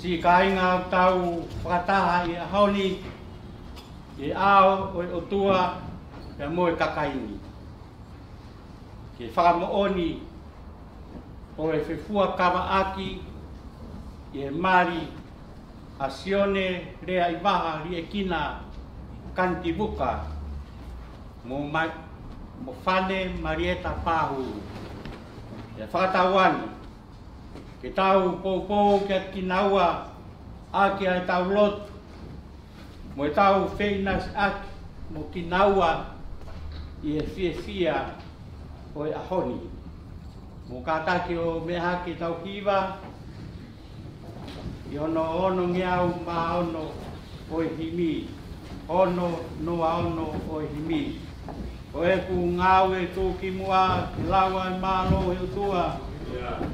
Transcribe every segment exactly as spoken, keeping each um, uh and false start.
Siʻi kāinga, ʻoku tau fakataha ʻi he ʻaho ni ʻi he ʻao ʻo e ʻOtua pea mo e kakai ni, ke fakamoʻoni ʻo e fefuakavaʻaki ʻi he mali ʻa Sione Leaivaha Liekina Kanitivuka mo Ma-, mo Fane Malieta Pāhulu. ʻE fakatauange ke tau poupou kiate kinaua ʻaki ʻa ʻetau lotu mo ʻetau feʻinasiʻaki mo kinaua ʻi he fiefia ʻo e ʻaho ni. Mou kātaki ʻo meʻa hake ʻetau hiva ʻi hono onongeau mā ono ʻo e himi, ono noa ono ʻo e himi. Ko ʻeku ngāue tuʻukimuʻa ke lau ʻa e mālō ʻo e ʻOtua,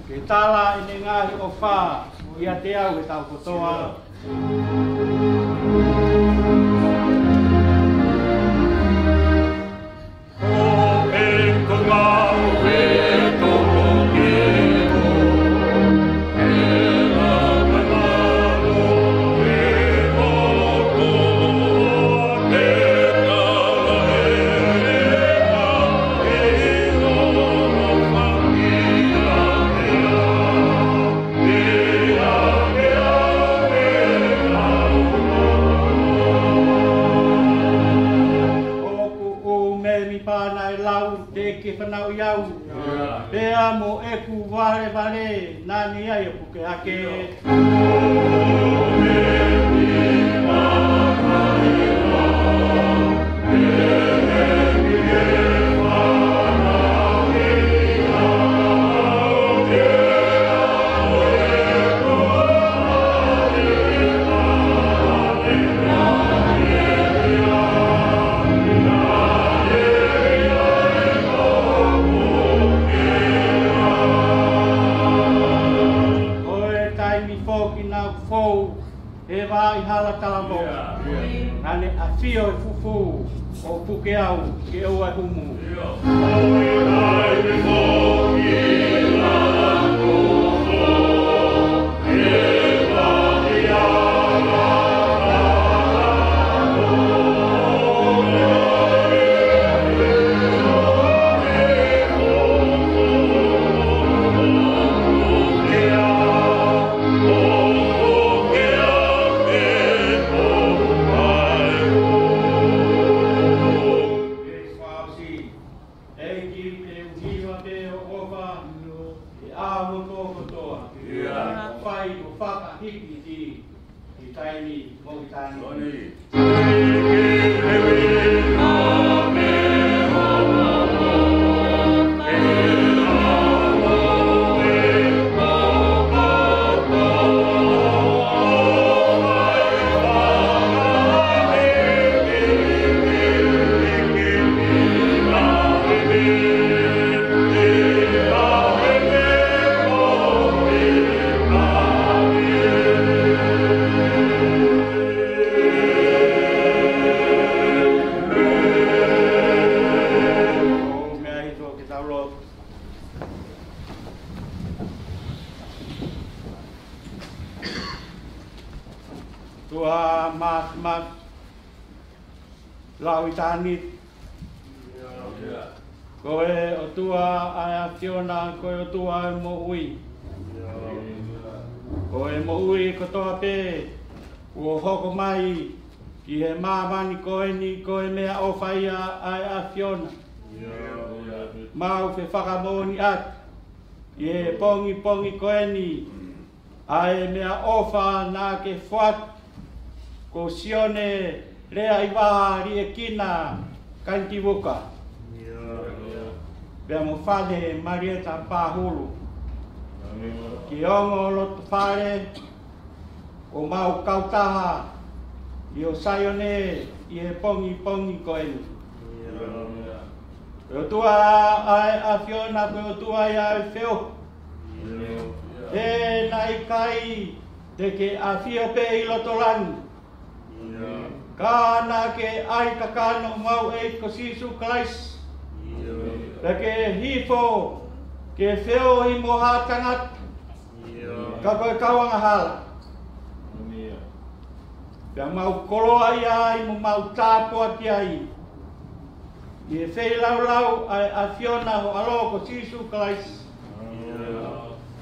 ke tala ʻene ngaahi ʻofa ʻiate au ʻe tau kotoa. ʻOku ʻū memi pana e lau te ke fanauʻi au. Pea mo ʻeku valevale naʻa ne ʻi ai ʻo puke hake. Ko e taimi foki naʻa ku fou he vā ʻi hala talavou, naʻa ne ʻafio he fufū ʻo puke au ke ʻoua ʻe humu. ʻEiki, te u hiva pē hoʻo ʻofa ʻi he ʻaho kotoa, ʻo fai ʻo fakahīkihiki ʻi taimi mo ʻi taimi. ʻOtua Māfimafi, lau ʻitāniti. Ko e ʻOtua ʻa e ʻAfiona, ko e ʻOtua ʻa e moʻui. Ko e moʻui kotoa pē kuo hoko mai ki he māmani ko eni, ko e meʻaʻofa ia ʻa e ʻAfiona. Mau fefakamoʻoniʻaki ʻi he pongipongi ko eni ʻa e meʻaʻofa naʻa ke foaki ko Sione Leaivaha Liekina Kanitivuka pea mo Fane Malieta Pāhulu, ke ongo loto fale ʻo mau kautaha ʻi ho Saione ʻi he pongipongi ko eni. Ko e ʻOtua ʻa e ʻAfiona, ko e ʻOtua ia ʻo e feohi. He naʻe ʻikai te ke ʻafio pē ʻi loto langi, ka naʻa ke ʻai kakano homau ʻEiki ko Sīsū Kalaisi, pea ke hifo ke feohi mo ha tangata, ka ko e kau angahala. Pea mau koloaʻia ai mo mau tāpuakiʻi ai ʻi he feilaulau ʻa e ʻAfiona ho ʻAlo ko Sīsū Kalaisi.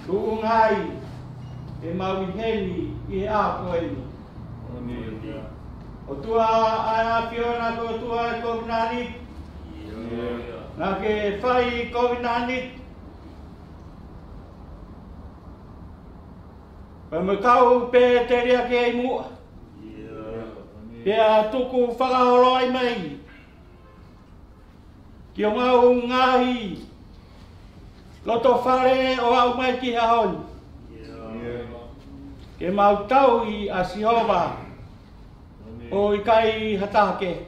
Tuʻunga ai ʻemau ʻi heni ʻi he ʻaho ko eni. ʻOtua ʻa e ʻAfiona, ko e ʻOtua ʻo e kovinānite. Naʻa ke fai kovinānite pea mo e kau pēteliake ʻi muʻa, pea tuku fakaholo ai mai ki homau ngaahi loto fale ʻo aʻu mai ki he ʻaho ni, ke mau tauhi ʻa Sihova ʻo ʻikai ha taha kehe.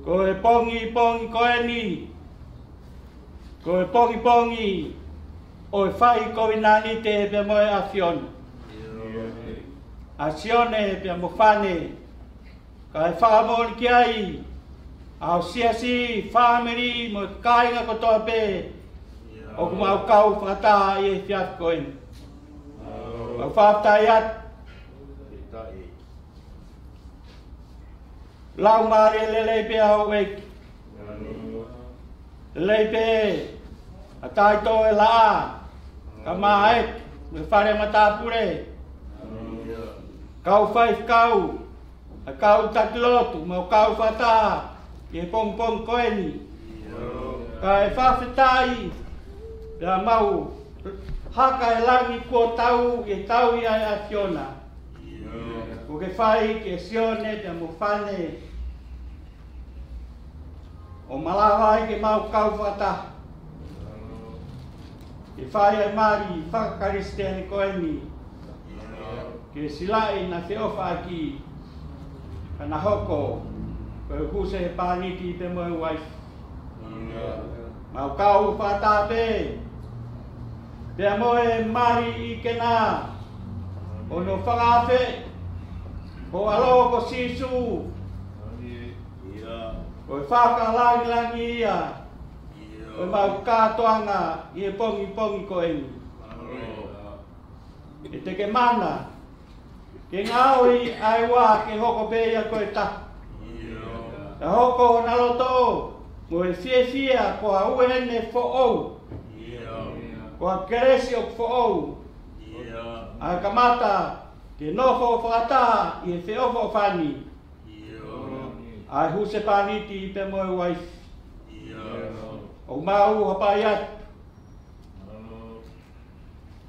Ko e pongipongi ko eni, ko e pongipongi ʻo e fai kovinānite pea mo e ʻAfiona, ʻa Sione pea mo Fane, kae fakamoʻoni ki ai ʻa ho siasi, fāmili mo e kāinga kotoa pē ʻoku mau kau fakataha ʻi he efiafi ko eni. Mau fakafetaʻi atu. Laumālie lelei pē ʻa houʻeiki. Lelei pē ʻa Taito e Laʻā, ka maʻa e fale matāpule, kau faifekau, ʻa e kau taki lotu, mau kau fakataha ʻi he pongipongi ko eni. Kae fakafetaʻi pea mau haka e langi kuo tau ʻi he tauhi ʻa e ʻAfiona. Kuo ke fai kia Sione pea mo Fane ʻo malava ai ke mau kau fakataha ke fai ʻa e mali fakakalisitiane ko eni, ke silaʻi naʻa feʻofaʻaki, ka naʻa hoko ko e husepāniti pea mo e uaifi. Mau kau fakataha pē pea mo e mali ʻi kena ʻo hono fakaafe ho ʻAlo ko Sīsū, ko e fakalangilangiʻia ʻo ʻemau kātoanga ʻi he pongipongi ko eni. ʻE te ke mana ke ngaohi ʻa e ua ke hoko pē ia ko e taha. Ka hoko hona loto mo e fiefia ko ha uēne foʻou, ko ha kelesi ʻoku foʻou, ʻa e kamata ke nofo fakataha ʻi he feʻofoʻofani ʻa e husepāniti pea mo e uaifi. ʻOku mau hapai atu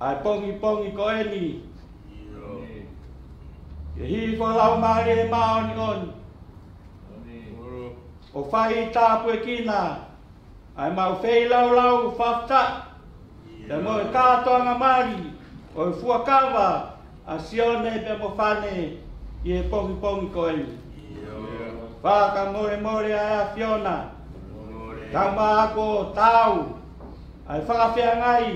ʻa e pongipongi ko eni ke hifo ho Laumālie Māʻoniʻoni ʻo fai tāpuekina ʻa ʻemau feilaulau fakafetaʻi pea mo e kātoanga mali ʻo e fuakava ʻa Sione pea mo Fane ʻi he pongipongi ko eni. Fakamolemole ʻa e ʻAfiona, tau maʻa ko tau ʻa e fakafeangai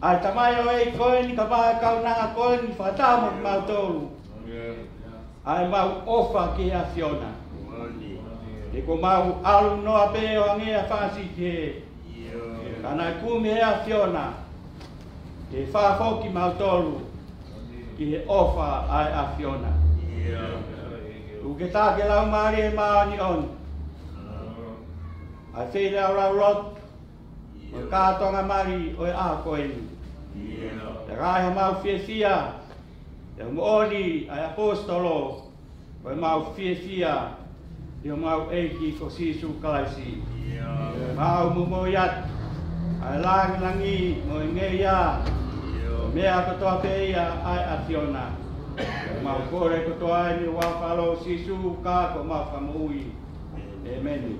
ʻa e tamaioʻeiki ko eni kae ʻumaʻā e kaunanga ko eni fakataha mo kimautolu, ʻa ʻemau ʻofa ki he ʻAfiona. He kuo mau ʻalu noa pē ʻo hangē ha fanga sipi hē, ka naʻe kumi ʻe he ʻAfiona ke fakafoki kimautolu ki he ʻofa ʻa e ʻAfiona. ʻOku ke taki Laumālie Māʻoniʻoni ʻa e feilaulau lotu mo e kātoanga mali ʻo e ʻaho ko eni. Pea ka ai haʻamau fiefia, pea moʻoni ʻa e ʻaposetolo, ko ʻemau fiefia ʻi homau ʻEiki ko Sīsū Kalaisi. Mau momoi atu ʻa e langilangi mo e ngeia, meʻa kotoa pē ia ʻa e ʻAfiona. Mau kole kotoa eni ʻi he huafa ʻo Sīsū ka ko homau Fakamoʻui. ʻĒmeni.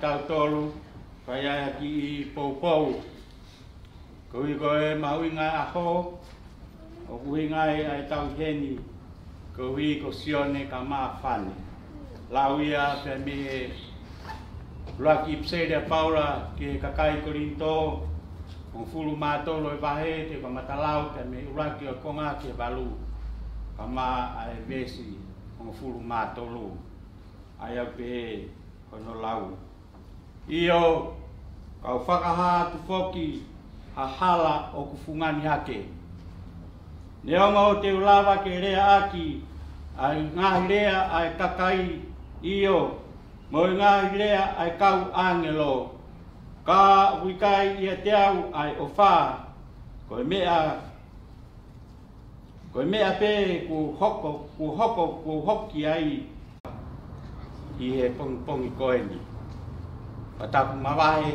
Tautolu, fai ai ha kiʻi poupou. Koeʻuhi ko e mahuʻinga e ʻaho, ʻoku ʻuhinga ai ʻa e tau heni, koeʻuhi ko Sione kae ʻumaʻā Fane. Lau ia pea mei he ʻuluaki ʻipiseli ʻa Paula ki he kakai Kolinitō, hongofulu mā tolu e vahe, te u kamata lau pea mei he ʻuluaki ʻo e konga ki he valu, kae ʻumaʻā e veesi hongofulu mā tolu. ʻA ia ʻoku pehē hono lau. ʻIo, kau fakahā atu foki ha hala ʻoku fungani hake. Neongo te u lava ke leaʻaki ʻa e ngaahi lea ʻa e kakai, ʻio, mo e ngaahi lea ʻa e kau ʻāngelo, ka ʻoku ʻikai ʻiate au ʻa e ʻofa, ko e meʻa, ko e meʻa pē kuo hoko, kuo hoko, kuo hoki ai ʻi he pongipongi ko eni. Pea tapu mavahe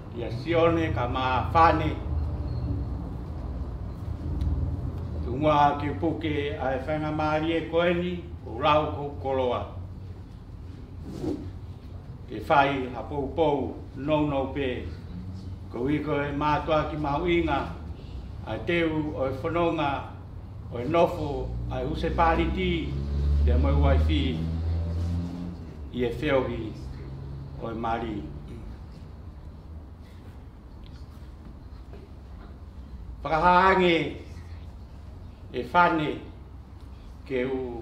kia Sione kae ʻumaʻā Fane, tuʻunga ke puke ʻa e faingamālie ko eni, ʻo lau hoku koloa ke fai ha poupou nounou pē. Koeʻuhi ko e mātuʻaki mahuʻinga ʻa e teu ʻo e fononga ʻo e nofo ʻa e husepāniti pea mo e uaifi ʻi he feohi ʻo e mali. Fakahā ange ʻe Fane ke u,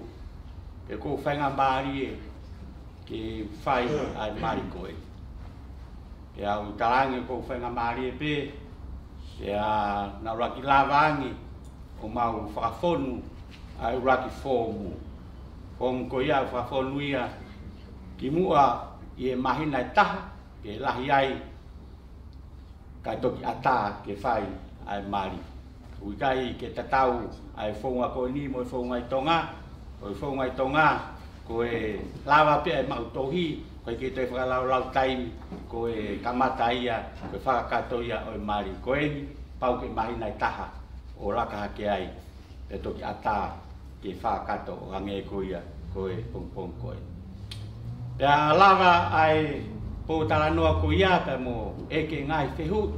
ke u faingamālie ke fai ʻa e mali ko ē. Pea u talaange ʻoku ou faingamālie pē, pea naʻa ku lava ange ʻo mau fakafonu ʻa e ʻuluaki foomu. Foomu ko ia ʻoku fakafonu ia kimuʻa ʻi he māhina ʻe taha, ke lahi ai, kae toki ʻatā ke fai ʻa e mali. ʻOku ʻikai ke tatau ʻa e founga ko eni mo e founga ʻi Tonga, ko e founga ʻi Tonga, ko e lava pē ʻa e maʻu tohi, ko e ʻikai ke toe fakalaulau taimi, ko e kamata ia, ko e fakakakato ia ʻo e mali. Ko eni, pau ke māhina ʻe taha ʻo laka hake ai, pea toki ʻatā ke fakakakato ʻo hangē ko ia ko e pongipongi ko ē. Pea lava ʻa e pōtalanoa ko ia pea mo ʻeke ngaahi fehuʻi,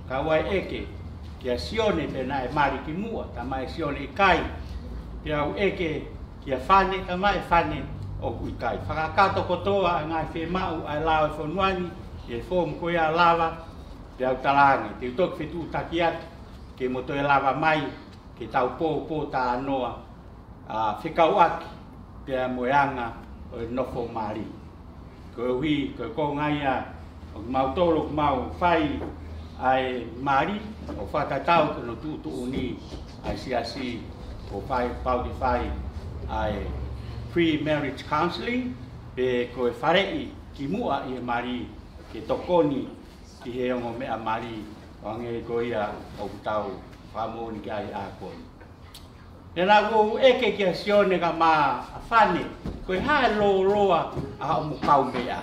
kau ai ʻeke kia Sione pe naʻe mali kimuʻa, talamai ʻe Sione ʻikai. Pea u ʻeke kia Fane, talamai ʻe Fane ʻoku ʻikai. Fakakakato kotoa ʻa e ngaahi fiemaʻu ʻa e lao ʻo e fonua ni ʻi he foomu ko ia lava, pea u talaange te u toki fetuʻutaki atu ke mo toe lava mai ke tau pōpōtalanoa, ʻa, fekauʻaki pea mo e anga ʻo e nofo mali. Koeʻuhi ko e konga ia ʻo kimautolu ʻoku mau fai ʻa e mali, ʻo fakatatau ki hono tuʻutuʻuni ʻa e siasi, ʻoku fai, pau ke fai ʻa e pre-marriage counselling, pe ko e faleʻi kimuʻa ʻi he mali ke tokoni ki he ongo meʻa mali, ʻo hangē ko ia ʻoku tau fakamoʻoni ki ai ʻa ko eni. Pea naʻa ku ʻeke kia Sione kae ʻumaʻā Fane, ko e hā e lōloa ʻa hoʻomo kaumeʻa?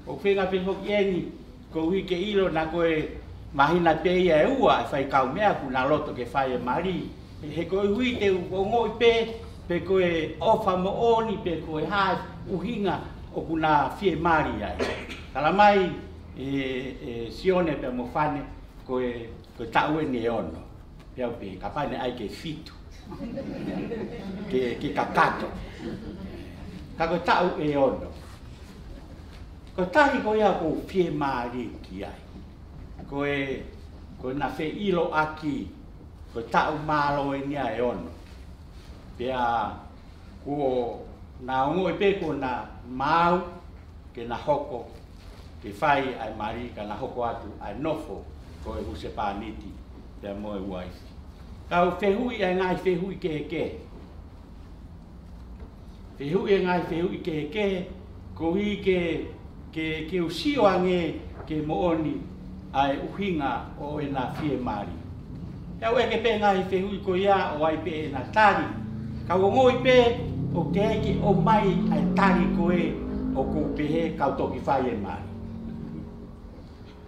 ʻOku feinga pē foki eni, koeʻuhi ke ʻilo naʻa ko e māhina pē ia ʻe ua ʻe fai kaumeʻa kuo na loto ke fai e mali. He koeʻuhi te u ongoʻi pē, pe ko e ʻofa moʻoni, pe ko e hā e ʻuhinga ʻoku na fiemali ai. Talamai ʻe, ʻe Sione pea mo Fane, ko e, ko e taʻu eni ʻe ono. Pea u pehē, kapau naʻe ʻai ke fitu, ke, ke kakato. Ka ko e taʻu ʻe ono. Ko e tahi ko ia ʻoku ou fiemālie ki ai. Ko e, ko ʻena feʻiloaki, ko e taʻu mālō eni ia ʻe ono. Pea kuo na ongoʻi pē kuo na maau ke na hoko ke fai ʻa e mali, ka na hoko atu ʻa e nofo ko e husepāniti pea mo e uaifi. Kau fehuʻi ʻa e ngaahi fehuʻi kehekehe. Fehuʻi ʻa e ngaahi fehuʻi kehekehe, koeʻuhi ke, ke, ke u sio ange ke moʻoni ʻa e ʻuhinga ʻo ʻena fiemali. Pea u ʻeke pē ngaahi fehuʻi ko ia ʻo ʻai pē ʻena tali. Kau ongoʻi pē ʻoku teʻeki ke ʻomai ʻa e tali ko ē ʻoku ou pehē kau toki fai e mali.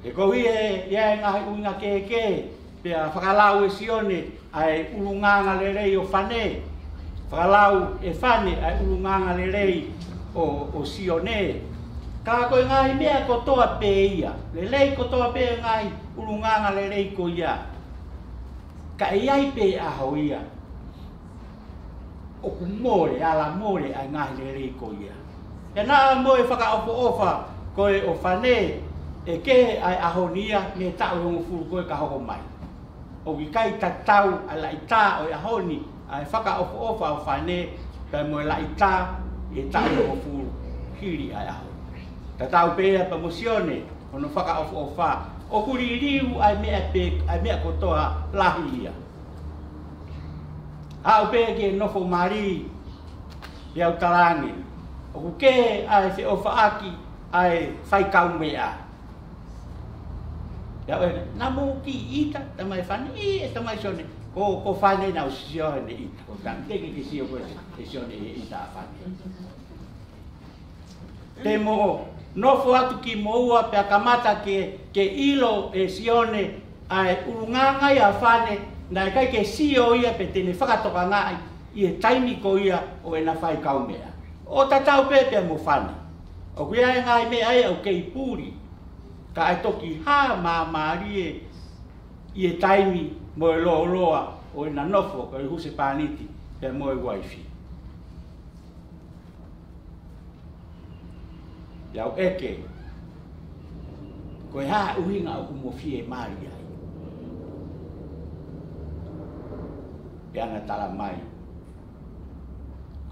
He koeʻuhi ʻe, ʻi ai e ngaahi ʻuhinga kehekehe, pea fakalau ʻe Sione ʻa e ʻulungaanga lelei ʻo Fane. Fakalau ʻe Fane ʻa e ʻulungaanga lelei ʻo, ʻo Sione. Ka ko e ngaahi meʻa kotoa pē ia, lelei kotoa pē ngaahi ʻulungaanga lelei ko ia, ka ʻe ʻi ai pē ʻaho ia ʻoku mole, ala mole ʻa e ngaahi lelei ko ia. Pea naʻa mo e fakaʻofoʻofa ko ē ʻo fane, ʻe kehe ʻa e ʻaho ni ia mei he taʻu ʻe hongofulu ko ē ka hoko mai. ʻOku ʻikai tatau ʻa e laʻitā ʻo e ʻaho ni ʻa e fakaʻofoʻofa ʻo fane pea mo e laʻitā ʻi he taʻu ʻe hongofulu hili ʻa e ʻaho ni. Tatau pē ia pea mo Sione, hono fakaʻofoʻofa. ʻOku liliu ʻa e meʻa pē, ʻa e meʻa kotoa lahi ia. Aʻu pē ki he nofo mali, pea u talaange, ʻoku kehe ʻa e feʻofaʻaki ʻa e faikaumeʻa. Pea u ʻeke, naʻa mou kiʻi ʻita, tamai fane? ʻIo, tamai Sione. Ko, ko fane naʻa ku sio heʻene ʻita. Ko tangiteke ke sio ko ē ʻe Sione ʻi he ʻita ʻa fane. Te mo nofo atu kimoua pea kamata ke, ke ʻilo ʻe Sione ʻa e ʻulungaanga ia ʻa fane, naʻe ʻikai ke sio ia pe te ne fakatokangaʻi ʻi he taimi ko ia ʻo ʻena faikaumeʻa. ʻO tatau pē pea mo fane. ʻOku ʻi ai e ngaahi meʻa ia ʻoku kei puli, ka ʻe toki hā māmālie ʻi he taimi mo e lōloa ʻo ʻena nofo ko e husepāniti pea mo e uaifi. Pea u ʻeke, ko e hā e ʻuhinga ʻoku mo fiemālie ai? Pea na tala mai,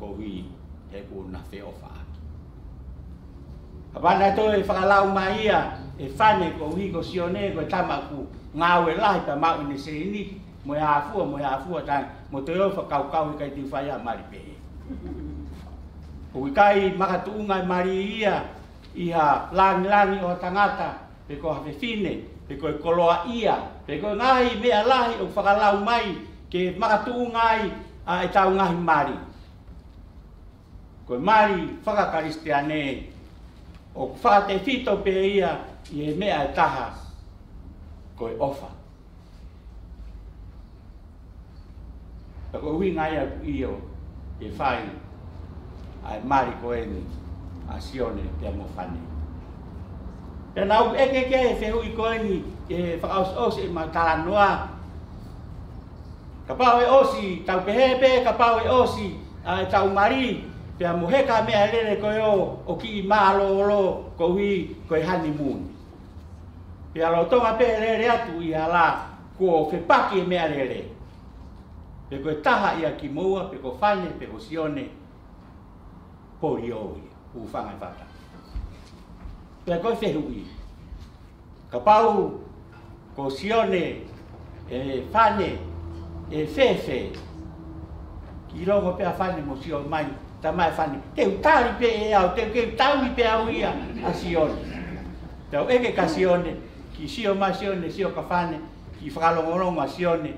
koeʻuhi he kuo na feʻofaʻaki. Kapau naʻe toe fakalau mai ia ʻe fane koeʻuhi ko Sione ko e tama ʻoku ngāue lahi pea maʻu ʻene sēniti, mo e hā fua, mo e hā fua, taimi mo toe ō fakakaukau, he ʻikai te u fai ha mali pehē. ʻOku ʻikai makatuʻunga e mali ia ʻi ha langilangi ʻo ha tangata, pe ko ha fefine, pe ko e koloaʻia, pe ko e ngaahi meʻa lahi ʻoku fakalau mai ke makatuʻunga ai ʻa ʻetau ngaahi mali. Ko e mali faka-Kalisitiane, ʻoku fakatefito pē ia ʻi he meʻa ʻe taha, ko e ʻofa. Pea ko e ʻuhinga ia ʻoku ʻio ke fai ʻa e mali ko eni ʻa Sione pea mo fane. Pea naʻa ku ʻeke ki he fehuʻi ko eni ʻi he fakaʻosiʻosi ʻema talanoa. Kapau ʻe ʻosi, tau pehē pē, kapau ʻe ʻosi ʻa ʻetau mali, pea mo heka meʻalele ko ē ʻo, ʻo kiʻi mālōlō koeʻuhi ko e honeymoon. Pea lolotonga pē lele atu ʻi hala, kuo fepaki e meʻalele. Pe ko e taha ia kimoua, pe ko fane, pe ko Sione, polio ia, hūfanga he fata. Pea ko e fehuʻi, kapau ko Sione ʻe fane, ʻe fēfē? Kiʻi longo pē ʻa fane mo sio mai, tamai fane, te u tali pē ʻe au, te u, te u tali pē au ia ʻa Sione. Te u ʻeke kia Sione, kiʻi sio mai Sione, sio kia fane, kiʻi fakalongolongo ʻa Sione,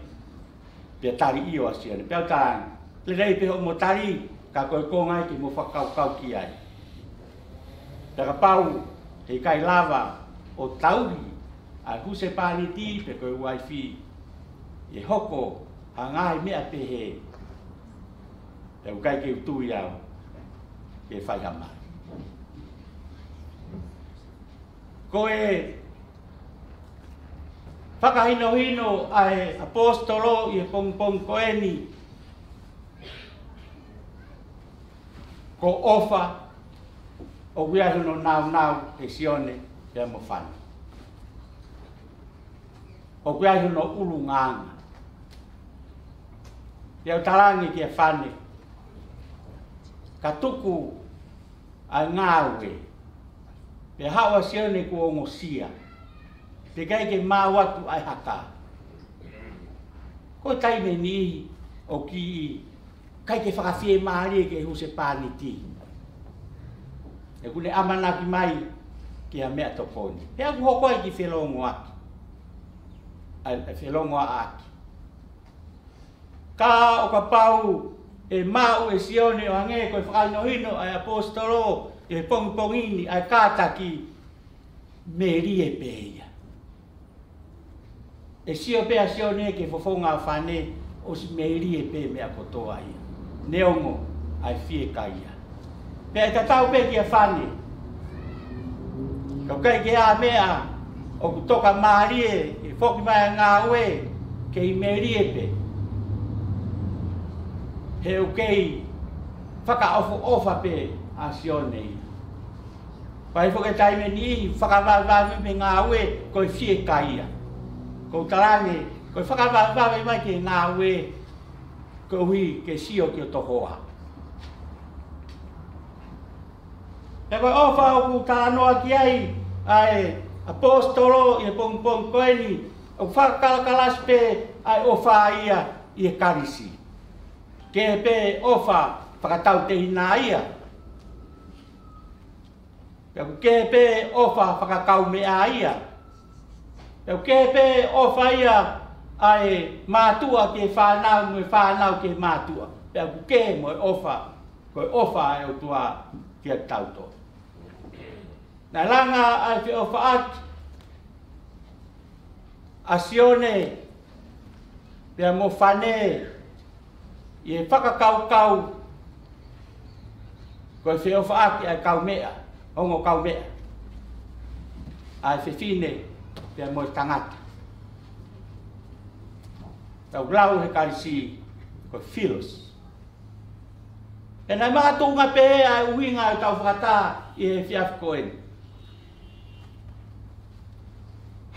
pea tali ʻio ʻa Sione. Pea u talaange, lelei pē hoʻomo tali, ka ko e konga ia ke mo fakakaukau ki ai. Pea kapau he ʻikai lava ʻo tauhi ʻa e husepāniti pe ko e uaifi, ʻe hoko ha ngaahi meʻa pehē, pea ʻoku ʻikai ke u tui au ke fai ha mali. Ko e fakahinohino ʻa e ʻaposetolo ʻi he pongipongi ko eni, ko ʻofa, ʻoku ʻi ai hono nāunau ʻe Sione pea mo fane. ʻOku ʻi ai hono ʻulungaanga. Pea u talaange kia fane, ka tuku ʻa e ngāue, pea haʻu ʻa Sione kuo ongosia, teʻeki ai ke maau atu ʻa e haka. Ko e taimi ʻe niʻihi ʻoku ʻikai ke fakafiemālie ki he husepāniti. He ʻoku ne ʻamanaki mai ki ha meʻatokoni. Pea ʻoku hoko ai e kiʻi felōngoaki. ʻA e, ʻa e felōngoaʻaki. Ka ʻo kapau ʻe maʻu ʻe Sione ʻo hangē ko e fakahinohino ʻa e ʻaposetolo ʻi he pongipongi ni ʻa e kātaki, melie pē ia. ʻE sio pē ʻa Sione ki he fofonga ʻo fane, ʻosi melie pē meʻa kotoa ia. Neongo ʻa e fiekaia. Pea ʻe tatau pē kia fane. Ka ʻoku ʻikai ke ʻi ai ha meʻa ʻoku toka mālie ke foki mai ʻa e ngāue, kei melie pē. He ʻoku kei fakaʻofoʻofa pē ʻa Sione ia. Pea ʻi he foʻi taimi ni, fakavavevave pē ngāue ko e fiekaia. Ko u talaange, ko e fakavavevave mai ki he ngāue, koeʻuhi ke sio ki hoto hoa. He ko e ʻofa ʻoku talanoa ki ai ʻa e ʻaposetolo ʻi he pongipongi ko eni, ʻoku fakakalakalasi pē ʻa e ʻofa ia ʻi he kalisi. Kehe pē ʻofa fakatautehina ia. Pea ʻoku kehe pē ʻofa fakakaumeʻa ia. Pea ʻoku kehe pē ʻofa ia ʻa e mātuʻa ki he fānau, mo e fānau ki he mātuʻa. Pea ʻoku kehe mo e ʻofa, ko e ʻofa ʻa e ʻOtua kiate kitautolu. Naʻe langa ʻa e feʻofaʻaki ʻa Sione pea mo Fane ʻi he fakakaukau ko e feʻofaʻaki ʻa e kaumeʻa, ongo kaumeʻa, ʻa e fefine pea mo e tangata. Tau lau he kalisi ko e philos. Pea naʻe makatuʻunga pē ʻa e ʻuhinga ʻo ʻetau fakataha ʻi he efiafi ko eni.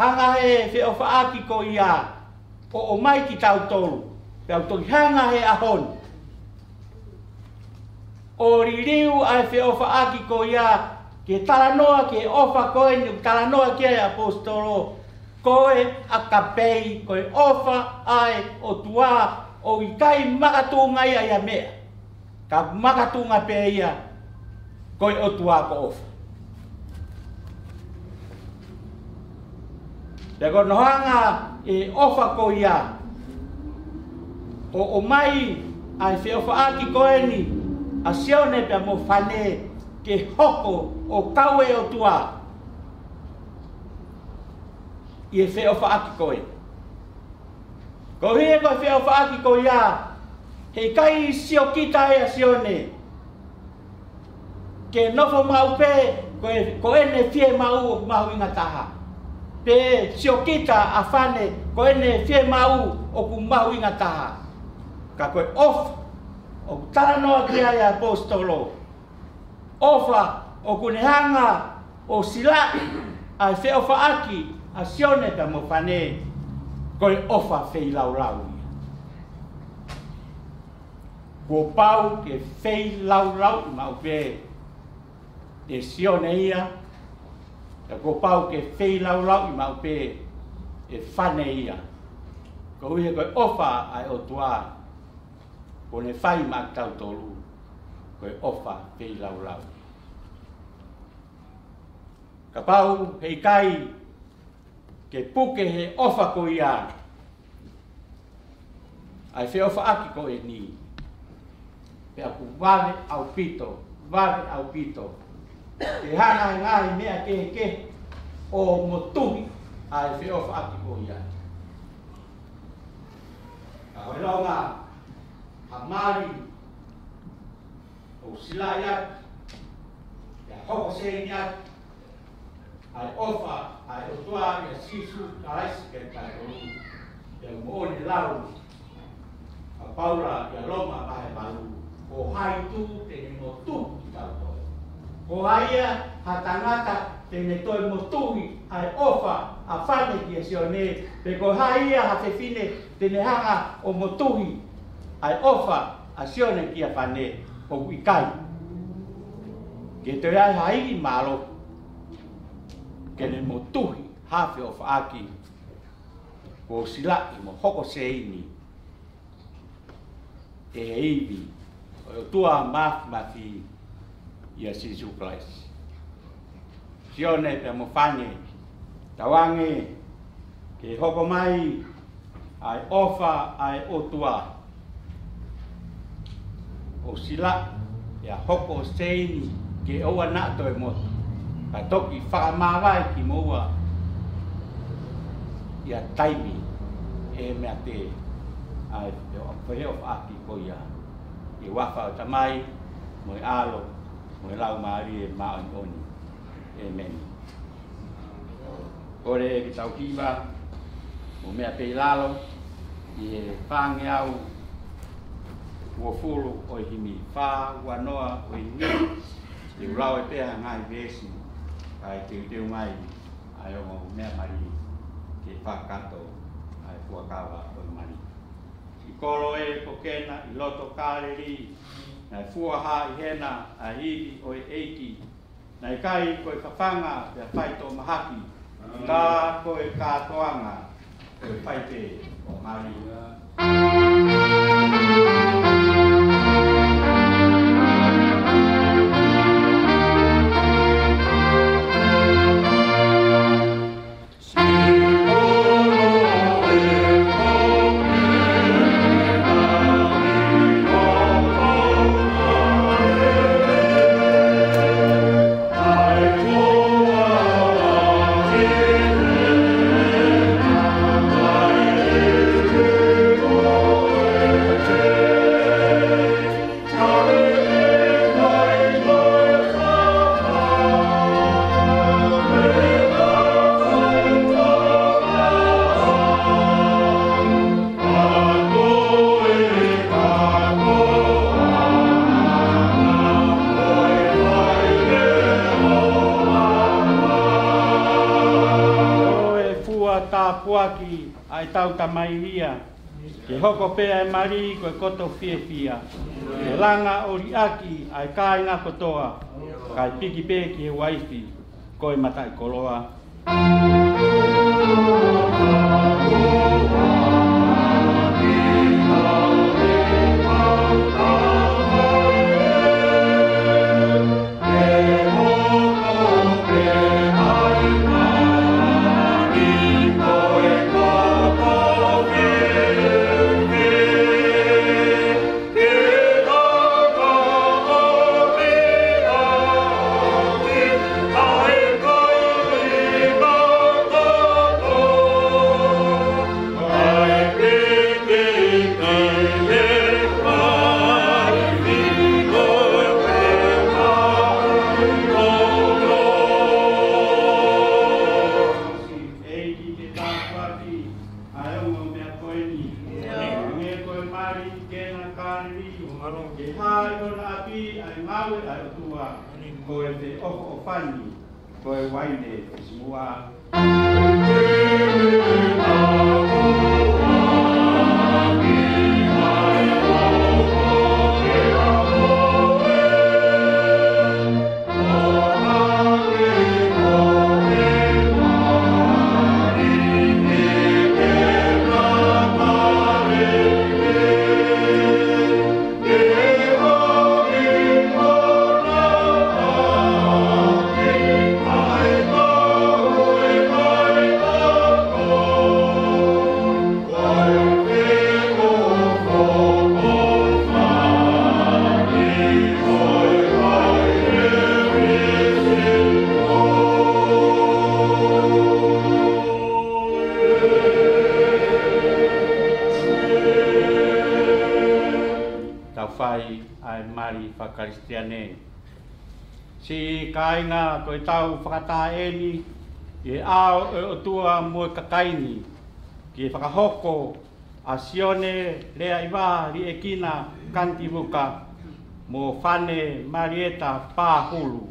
Hanga he feʻofaʻaki ko ia ʻo ʻomai kitautolu, pea u toki hanga he ʻaho ni ʻo liliu ʻa e feʻofaʻaki ko ia ke talanoa ki he ʻofa ko eni ʻoku talanoa ki ai ʻa e ʻaposetolo, ko e ʻakapei, ko e ʻofa ʻa e ʻOtua, ʻoku ʻikai makatuʻunga ia ʻi ha meʻa, ka makatuʻunga pē ia ko e ʻOtua ko ʻofa. Pea ko hono hanga ʻe he ʻofa ko ia ʻo ʻomai ʻa e feʻofaʻaki ko eni ʻa Sione pea mo Fane ke hoko ʻo kau e ʻOtua ʻi he feʻofaʻaki ko ē. Koeʻuhi ko e feʻofaʻaki ko ia, heʻikai siokita ʻa Sione ke nofo maʻu pē ko e, ko ʻene fiemaʻu ʻoku mahuʻinga taha. Pe siokita ʻa Fane ko ʻene fiemaʻu ʻoku mahuʻinga taha. Ka ko e ʻofa ʻoku talanoa ki ai ʻa e ʻaposetolo, ʻofa ʻoku ne hanga ʻo silaʻi ʻa e feʻofaʻaki ʻa Sione pea mo Fane, ko e ʻofa feilaulau ia. Kuo pau ke feilaulauʻi maʻu pē ʻe Sione ia, pea kuo pau ke feilaulauʻi maʻu pē ʻe Fane ia. Koeʻuhi ko e ʻofa ʻa e ʻOtua kuo ne fai maʻa kitautolu, ko e ʻofa feilaulau. Kapau heʻikai ke puke he ʻofa ko ia ʻa e feʻofaʻaki ko eni, pea ʻoku vave ʻaupito, vave ʻaupito ke hanga he ngaahi meʻa kehekehe ʻo motuhi ʻa e feʻofaʻaki ko ia. Ka ko e ʻilonga ha mali ʻoku silaʻi atu, pea hoko seini atu ʻa e ʻofa ʻa e ʻOtua ʻia Sīsū Kalaisi kiate kitautolu, pea moʻoni e lau ʻa Paula ʻia Loma vahe valu, ko hai tū te ne motuhi kitautolu? Ko hai ia ha tangata te ne toe motuhi ʻa e ʻofa ʻa Fane kia Sione, pe ko hai ia ha fefine te ne hanga ʻo motuhi ʻa e ʻofa ʻa Sione kia Fane? ʻOku ʻikai. Ke toe ʻi ai ha ivi mālohi ke ne motuhi ha feʻofaʻaki kuo silaʻi mo hoko seini ʻe he ivi ʻo e ʻOtua Māfimafi ʻia Sīsū Kalaisi. Sione pea mo Fane, tauange ke hoko mai ʻa e ʻofa ʻa e ʻOtua ʻo silaʻi ʻa e hoko seini ke ʻoua naʻa toe motu, ka toki fakamāvae kimoua ʻi ha taimi ʻe meate ʻa e feʻofaʻaki ko ia. ʻI he huafa ʻo e Tamai, mo e ʻAlo, mo e Laumālie Māʻoniʻoni. ʻĒmeni. Kole ke tau hiva mo meʻa pē ʻi lalo ʻi he fāngeau uofulu ʻo e himi, fā ua noa ʻo e himi. Te u lau pē ʻa e ngaahi veesi, kae teuteu mai ʻa e ongo meʻa mali ke fakakakato ʻa e fuakava ʻo e mali. Siʻi kolo ē ko Kena ʻi loto Kāleli, naʻe fua hā ʻi hena ʻa e ivi ʻo e ʻEiki. Naʻe ʻikai ko e fafanga pea faitōmahaki, ka ko e kātoanga ʻo e fai pē ʻo mali. Ko e fua tāpuaki ʻa e tau tamai ia, ke hoko pē ʻa e mali ko e koto fiefia, ke langa ʻo liʻaki ʻa e kāinga kotoa, kae piki pē ki he uaifi ko e mataʻikoloa. ʻEiki, ke tāpuaki ʻa e ongo meʻa ko eni. Hangē ko e mali Kena Kāleli, ke hā ʻi hona ʻapi ʻa e ngāue ʻa e ʻOtua, ko e feʻofoʻofani, ko e uaine ʻo e simuʻa. Tau fai ʻa e mali fakakalisitiane. Siʻi kāinga, ko e tau fakataha eni ʻi he ʻao ʻo e ʻOtua mo e kakai ni, ke fakahoko ʻa Sione Leaiva Liʻekina Kanitivuka mo Fane Malieta Pahulu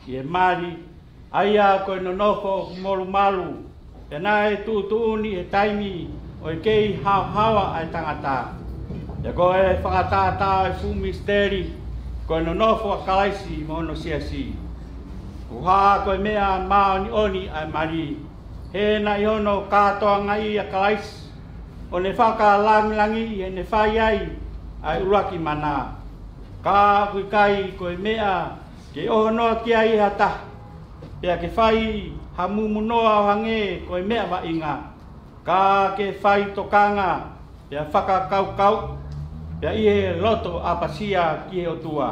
ʻi he mali, ʻa ia ko e nonofo molumalu, pea naʻe tuʻutuʻuni he taimi ʻo e kei haohaoa ʻa e tangata. Pea ko e fakatātā ʻo e fuʻu misiteli, ko e nonofo ʻa Kalaisi mo hono siasi. Ko e hā ko e meʻa māʻoniʻoni ʻa e mali, he naʻe ʻi hono kātoangaʻi ʻa Kalaisi, ʻo ne fakalangilangiʻi heʻene fai ai ʻa e ʻuluaki mana. Ka ʻoku ʻikai ko e meʻa ke ʻohonoa ki ai ha taha, pea ke fai ha mumunoa ʻo hangē ko e meʻa vaʻinga, ka ke fai tokanga, pea fakakaukau, pea ʻi he loto ʻapasia ki he ʻOtua.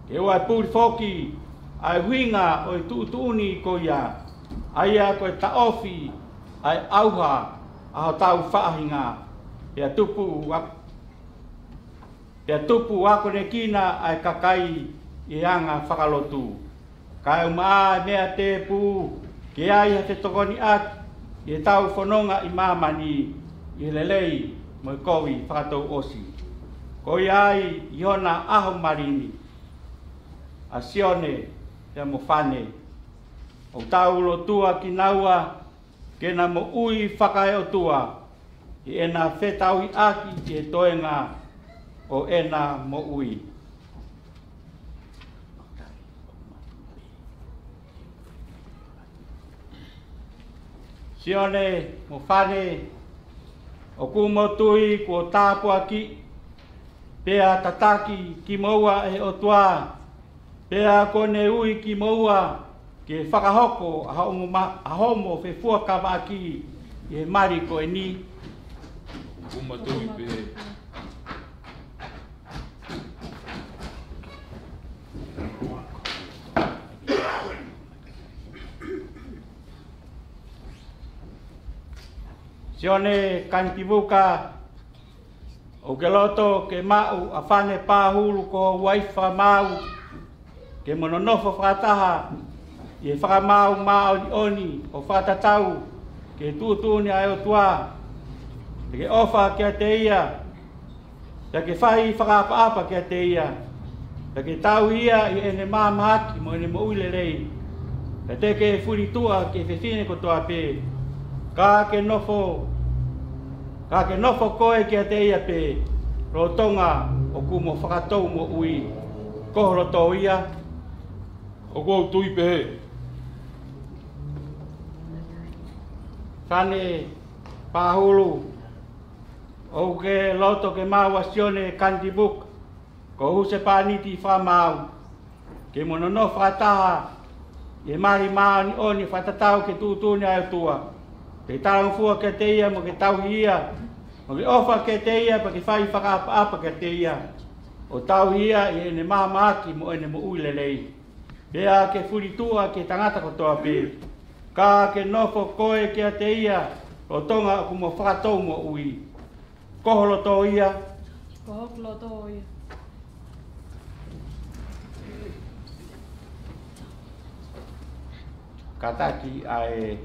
Ke ʻoua ʻe puli foki ʻa e ʻuhinga ʻo e tuʻutuʻuni ko ia, ʻa ia ko e taʻofi ʻa e ʻauha ʻa hotau faʻahinga, pea tupu a- pea tupu akonekina ʻa e kakai ʻi he anga fakalotu. Kae ʻumaʻā ʻa e meʻa tēpū, ke ʻi ai ha fetokoniʻaki ʻi heʻetau fononga ʻi māmani ʻi he lelei mo e kovi fakatouʻosi. Ko ia ai ʻi hona ʻaho mali ni, ʻa Sione pea mo Fane, ʻoku tau lotua kinaua ke na moʻui fakaeʻotua ʻi heʻena fetauhiʻaki ʻi he toenga ʻo ʻena moʻui. Sione mo Fane, ʻoku mau tui kuo tāpuakiʻi pea tataki kimoua ʻe he ʻOtua, pea kuo ne ui kimoua ke fakahoko ʻa hoʻomo ma-, ʻa hoʻomo fefuakavaʻaki ʻi he mali ko eni. ʻOku mau tui pē. Sione Kanitivuka, ʻoku ke loto ke maʻu ʻa Fane Pāhulu ko ho uaifi maau, ke mo nonofo fakataha ʻi he fakamaau māʻoniʻoni ʻo fakatatau ki he tuʻutuʻuni ʻa e ʻOtua, ke ke ʻofa kiate ia, pea ke fai fakaʻapaʻapa kiate ia, pea ke tauhi ia ʻi heʻene mahamahaki mo ʻene moʻui lelei, pea te ke fulituʻa ki he fefine kotoa pē, ka ke nofo, ka ke nofo koe kiate ia pē, lolotonga ʻoku mo fakatou moʻui. Ko ho loto ia? ʻOku ou tui pē. Fane Pāhulu, ʻoku ke loto ke maʻu ʻa Sione Kanitivuka ko ho husepāniti fakamaau, ke mo nonofo fakataha ʻi he mali māʻoniʻoni fakatatau ki he tuʻutuʻuni ʻa e ʻOtua, ke talangofua kiate ia mo ke tauhi ia, mo ke ʻofa kiate ia, pea ke fai fakaʻapaʻapa kiate ia, ʻo tauhi ia ʻi heʻene mahamahaki mo ʻene moʻui lelei, pea ke fulituʻa ki he tangata kotoa pē, ka ke nofo koe kiate ia, lolotonga ʻoku mo fakatou moʻui. Ko ho loto ia? Ko hoku loto ia. Kātaki ʻa e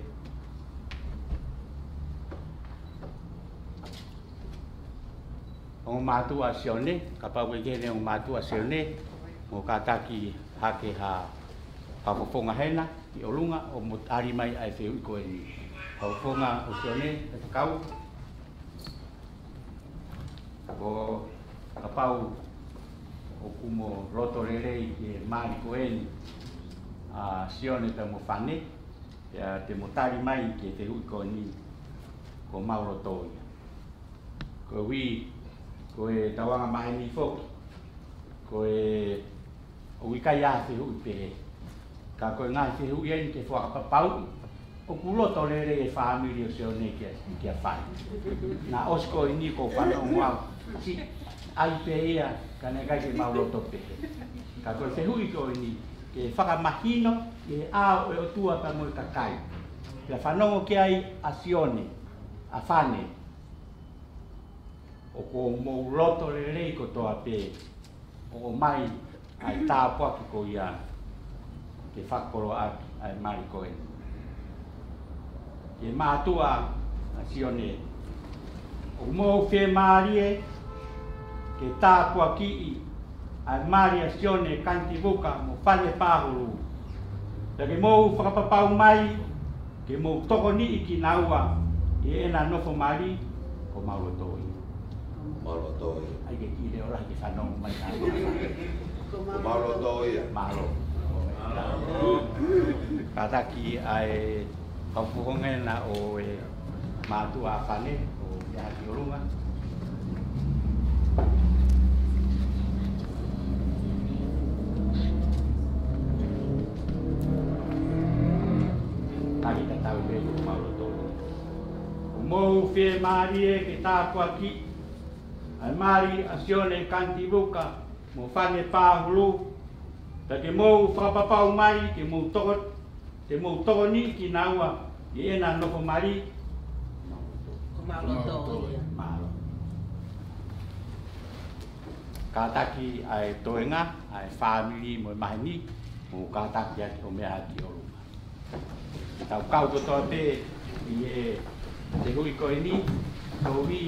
ongo mātuʻa ʻa Sione, kapau ʻoku ʻi heni ongo mātuʻa ʻa Sione, mo kātaki hake ha fakafofonga hena ki ʻolunga ʻo mo tali mai ʻa e fehuʻi ko eni. Fakafofonga ʻo Sione, ʻe fakau. Ko kapau ʻoku mo loto lelei ki he mali ko eni ʻa Sione pea mo Fane, pea te mo tali mai ki he fehuʻi ko eni, ko homau loto ia. Koeʻuhi, ko e tauanga maheni foki, ko e ʻoku ʻikai ha fehuʻi pehē. Ka ko e ngaahi fehuʻi eni ke fakapapauʻi ʻoku loto lelei e fāmili ʻo Sione kia, kia Fane. Naʻe ʻosi ko eni ko e fanongo au. Siʻi ʻai pē ia, ka naʻe ʻikai ke mau loto pehē. Ka ko e fehuʻi ko eni ke fakamahino ʻi he ʻao ʻo e ʻOtua pea mo e kakai. Pea fanongo ki ai ʻa Sione, ʻa Fane. ʻOku mou loto lelei kotoa pē ʻo ʻomai ʻa e tāpuaki ko ia ke fakakoloaʻaki ʻa e mali ko eni. Ki he mātuʻa ʻa Sione, ʻoku mou fiemālie ke tāpuakiʻi ʻa e mali ʻa Sione Kanitivuka mo Fane Pāhulu. Pea ke mou fakapapau mai ke mou tokoniʻi kinaua ʻi heʻena nofo mali. Ko homau loto ia. Homau loto ia. ʻAi ke kiʻi leʻo lahi ke fanongo mai. Ko homau loto ia. Mālō. Kātaki ʻa e fakafofonga hena ʻo e mātuʻa ʻa Fane, ʻo meʻa hake ki ʻolunga. Tali tatau pē ko homau loto. ʻOku mou fiemālie ke tāpuakiʻi ʻa e mali ʻa Sione Kanitivuka mo Fane Pāhulu, pea ke mou fakapapau mai ke mou toko, ke mou tokoniʻi kinaua ʻi heʻena nofo mali. Ko homau loto ia. Mālō. Kātaki ʻa e toenga, ʻa e fāmili mo e maheni, mo kātaki atu ʻo meʻa hake ki ʻolunga. Tau kau kotoa pē ʻi he fehuʻi ko eni, koeʻuhi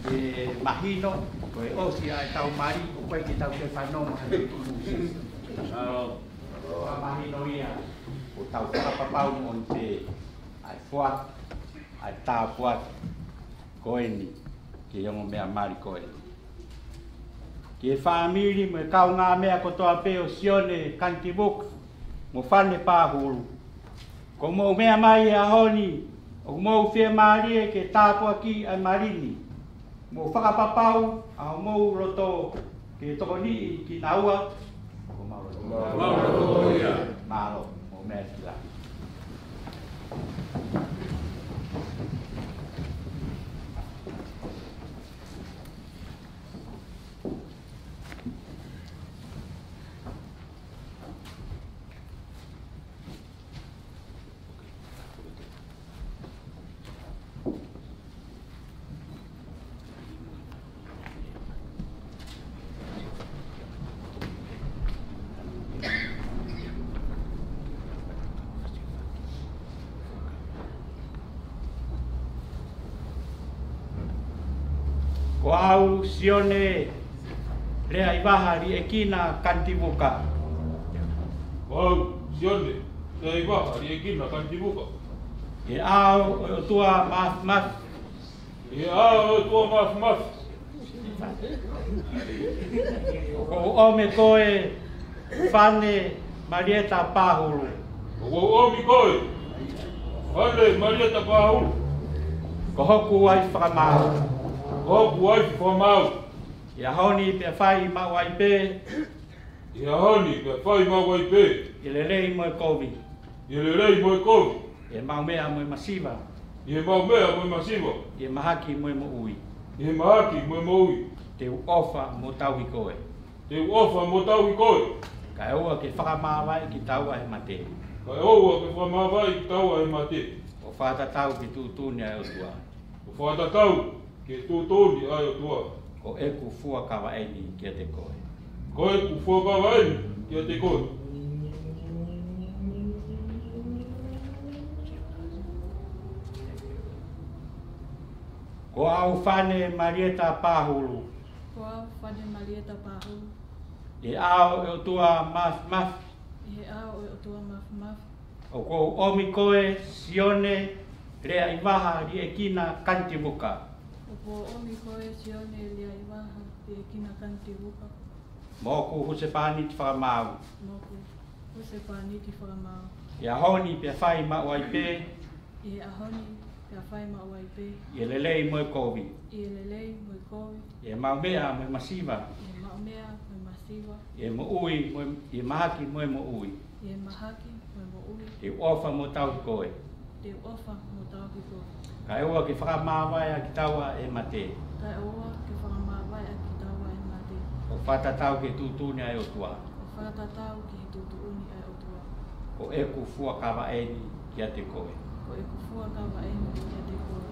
ke mahino, ko e ʻosi ʻa e tau mali, ʻoku ʻikai ke tau toe fanongo he tunu. Ka mahino ia, ʻo tau fakapapau moʻoni pē ʻa e foaki ʻa e tāpuaki ko eni ki he ongo meʻa mali ko eni. Ki he fāmili mo e kaungāmeʻa kotoa pē ʻo Sione Kanitivuka mo Fane Pahulu. Ko hoʻomou meʻa mai he ʻaho ni, ʻoku mou fiemālie ke tāpuakiʻi ʻa e mali ni. Mou fakapapau ʻa hoʻomou loto ke tokoniʻi kinaua. Ko mau loto. Mālō, mou meʻa ki la. Ko au Sione Leaivaha Liekina Kanitivuka. Ko au Sione Leaivaha Liekina Kanitivuka. ʻI he ʻao ʻo e ʻOtua Mafimafi. ʻI he ʻao ʻo e ʻOtua Mafimafi. ʻOku ou ʻomi koe Fane Malieta Pahulu. ʻOku ou ʻomi koe Fane Malieta Pahulu. Ko hoku uaifi fakamaau. Ko hoku uaifi fakamaau. ʻI he ʻaho ni pea fai maʻu ai pē. ʻI he ʻaho ni pea fai maʻu ai pē. ʻI he lelei mo e kovi. ʻI he lelei mo e kovi. ʻI he maʻumeʻa mo e masiva. ʻI he maʻumeʻa mo e masiva. ʻI he mahaki mo e moʻui. ʻI he mahaki mo e moʻui. Te u ʻofa mo tauhi koe. Te u ʻofa mo tauhi koe. Kae ʻoua ke fakamāvae kitaua he mate. Kae ʻoua ke fakamāvae kitaua he mate. ʻO fakatatau ki he tuʻutuʻuni ʻa e ʻOtua. ʻO fakatatau ki he tuʻutuʻuni ʻa e ʻOtua. Ko ʻeku fuakava eni kiate koe. Ko ʻeku fuakava eni kiate koe. Ko au Fane Malieta Pahulu. Ko au Fane Malieta Pahulu. ʻI he ʻao ʻo e ʻOtua Mafimafi. ʻI he ʻao ʻo e ʻOtua Mafimafi. ʻOku ou ʻomi koe Sione Leaivaha Liekina Kanitivuka. ʻOku ou ʻomi koe Sione Leaivaha Liekina Kanitivuka. Mo hoku husepāniti fakamaau. Mo hoku husepāniti fakamaau. ʻI he ʻaho ni pea fai maʻu ai pē. ʻI he ʻaho ni pea fai maʻu ai pē. ʻI he lelei mo e kovi. ʻI he lelei mo e kovi. ʻI he maʻumeʻa mo e masiva. ʻI he maʻumeʻa mo e masiva. ʻI he moʻui mo e, ʻi he mahaki mo e moʻui. ʻI he mahaki mo e moʻui. Te u ʻofa mo tauhi koe. Te u ʻofa mo tauhi koe. Kae ʻoua ke fakamāvae ʻa kitaua he mate. Kae ʻoua ke fakamāvae ʻa kitaua he mate. ʻO fakatatau ki he tuʻutuʻuni ʻa e ʻOtua. ʻO fakatatau ki he tuʻutuʻuni ʻa e ʻOtua. Ko ʻeku fuakava eni kiate koe. Ko ʻeku fuakava eni kiate koe.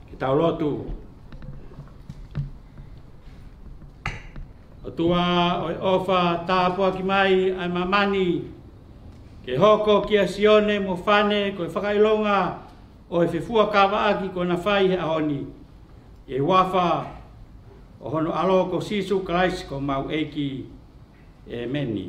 Ke tau lotu. ʻOtua ʻo e ʻofa, tāpuakiʻi mai ʻa e māmani ke hoko kia Sione mo Fane ko e fakaʻilonga ʻo e fefuakavaʻaki kuo na fai he ʻaho ni. ʻI he huafa ʻo hono ʻAlo ko Sīsū Kalaisi ko homau ʻEiki. ʻĒmeni.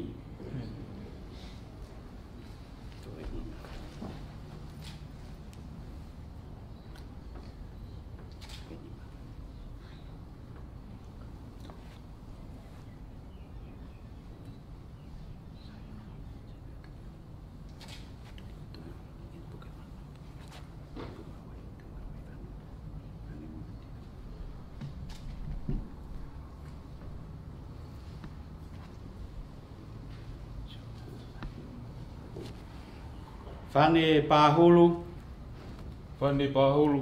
Fane Pahulu. Fane Pahulu.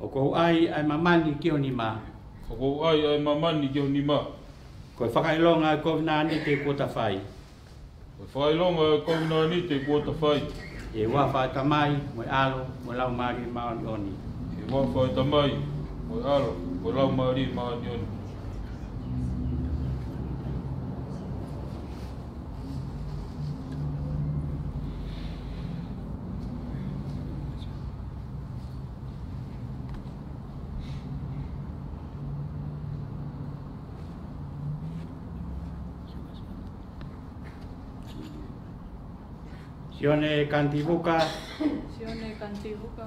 ʻOku ou ʻai ʻa e māmani ki ho nima. ʻOku ou ʻai ʻa e māmani ki ho nima. Ko e fakaʻilonga ʻo e kovinānite kuo ta fai. Ko e fakaʻilonga ʻo e kovinānite kuo ta fai. ʻI he huafa ʻo e Tamai, mo e ʻAlo, mo e Laumālie Māʻoniʻoni. ʻI he huafa ʻo e Tamai, mo e ʻAlo, mo e Laumālie Māʻoniʻoni. Sione Kanitivuka. Sione Kanitivuka.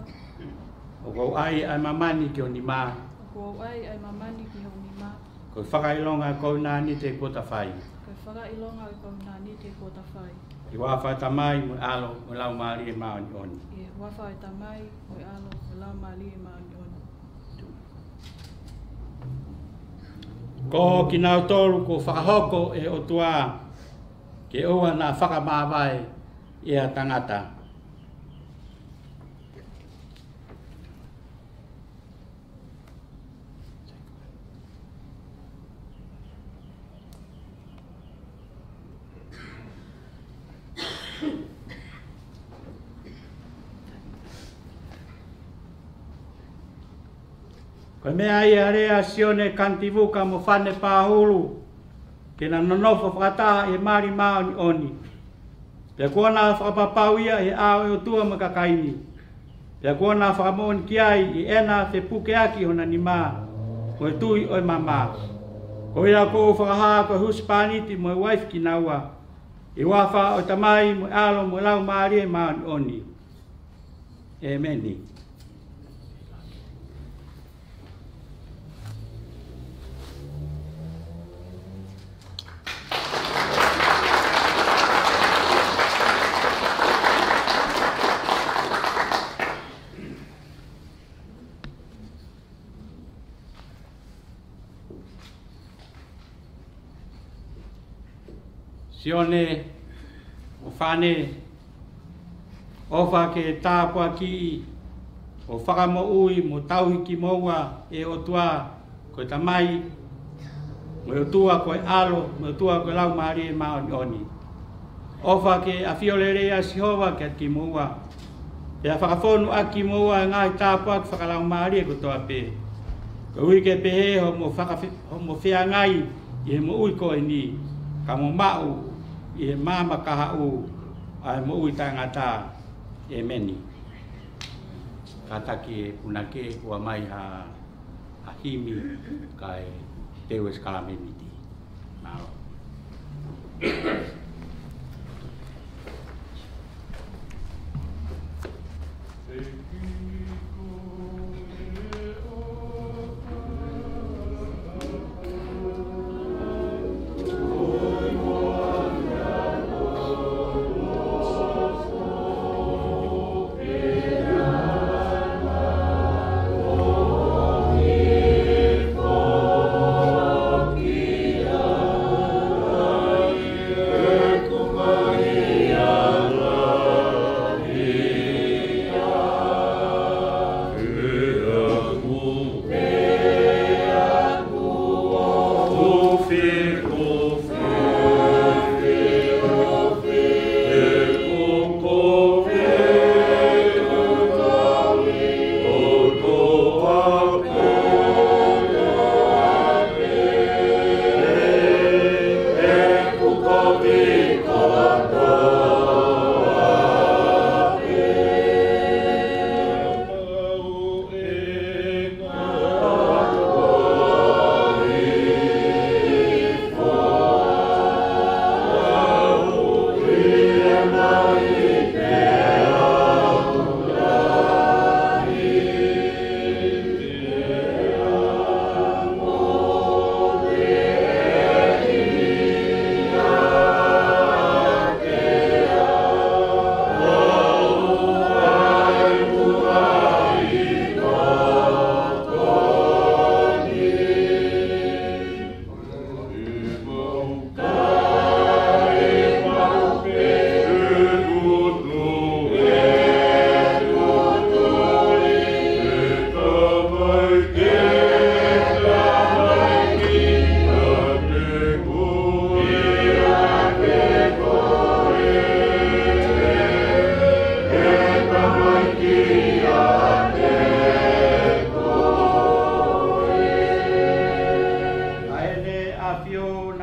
ʻOku ou ʻai ʻa e māmani ki ho nima. ʻOku ou ʻai ʻa e māmani ki ho nima. Ko e fakaʻilonga ʻo e kovinānite kuo ta fai. Ko e fakaʻilonga ʻo e kovinānite kuo ta fai. ʻI he huafa ʻo e Tamai, mo e ʻAlo, mo e Laumālie Māʻoniʻoni. ʻI he huafa ʻo e Tamai, mo e ʻAlo, mo e Laumālie Māʻoniʻoni. Ko kinautolu kuo fakahoko ʻe he ʻOtua ke ʻoua naʻa fakamāvae ʻe ha tangata. Ko e meʻa ia naʻe lea ʻa Sione Kanitivuka mo Fane Pahulu, ke na nonofo fakataha ʻi he mali māʻoniʻoni. Pea kuo na fakapapau ia ʻi he ʻao ʻo e ʻOtua mo e kakai ni. Pea kuo na fakamoʻoni ki ai ʻi heʻena fepukeʻaki hona nima mo e tui ʻo e mama. Ko ia ʻoku ou fakahā ko e husepāniti mo e uaifi kinaua, ʻi he huafa ʻo e Tamai mo e ʻAlo mo e Laumālie Māʻoniʻoni. ʻEmeni. Sione mo Fane, ʻofa ke tāpuakiʻi ʻo fakamoʻui mo tauhi kimoua ʻe he ʻOtua ko e Tamai, mo e ʻOtua ko e ʻAlo, mo e ʻOtua ko e Laumālie Māʻoniʻoni. ʻOfa ke ʻafio lelei ʻa Sihova kiate kimoua, pea fakafonu ʻaki kimoua ʻa e ngaahi tāpuaki fakalaumālie kotoa pē, koeʻuhi ke pehē hoʻomo fakafe-, hoʻomo feangai ʻi he moʻui ko eni, ka mo maʻu ʻi he maama kahaʻu ʻa e moʻui taʻengata. ʻEmeni. Kātaki e punake, ʻomai ha, ha himi kae teu e sākalamēniti. Mālō.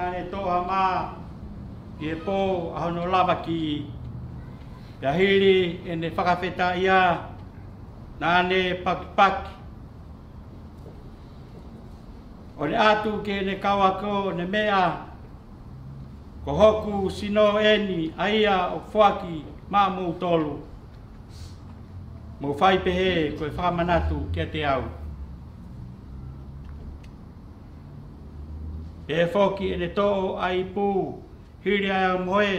Naʻa ne toʻo ha mā ʻi he pō ʻa hono lavakiʻi. Pea hili ʻene fakafetaʻia, naʻa ne pakipaki, ʻo ne ʻatu ki heʻene kau ako, ʻo ne meʻa, Ko hoku sino eni, ʻa ia ʻoku foaki maʻamoutolu. Mou fai pehē ko e fakamanatu kiate au. Pea foki ʻene toʻo ʻa e ipu, hili ʻa e mohe,